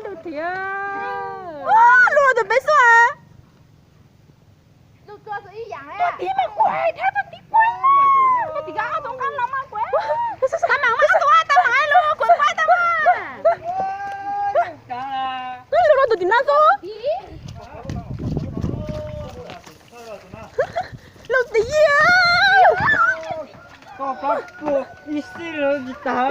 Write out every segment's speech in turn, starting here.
Lub thiab. Lub tus peb xwb. Tus tib mas kuv thab tus tib kuv. Tus tib kuv tus qab los mas kuv. Tau mam mas tus tau mam lub kuv kuv tau mas. Lub los tus tim no xwb. Lub tim yia. Koj pab tua ib xib los tsis tag.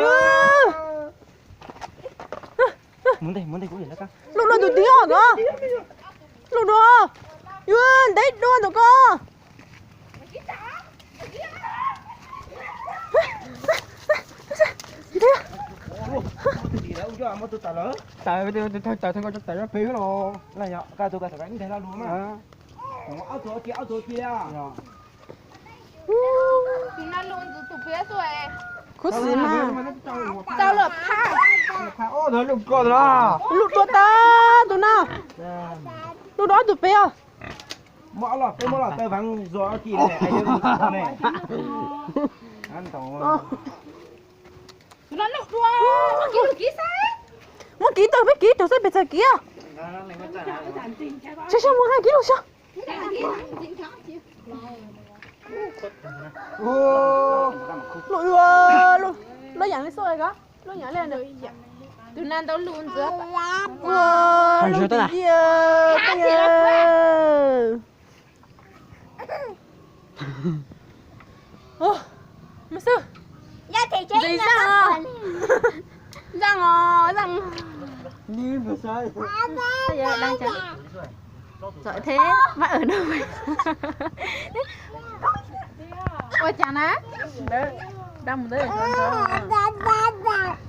Lub no tus tim os ko. Lub no. Yuav ntev dua ntawm ko. Tawm, tawm, tawm, tawm, tawm pem los. Koj tus koj nteg lo lus mas. Ob tug cia, ob tug cia. Tus no lus ntxim tus peb xwb. Khuv xim mas. Tau lawm phaj. Lus ko los. Lus dua tag tus no. Lus dua ob tug peb os. Muab ob los peb muab los taw vav zos kis ne. Tus no lus dua. Muab kiv tawm peb kiv tug xwb pes txog kiv. Saib saib muab kiv lus saib. Lub, lub yam li xwb ko, lub yam li ntawd. Tus no ntau lus ntxuav. Ua, lub tiag tiag. Mus xwb. Ntxim zaj os. Zaj os, zaj. Txom thiab mab awm no. Ua cas na? Ntawd, da mus ntawd.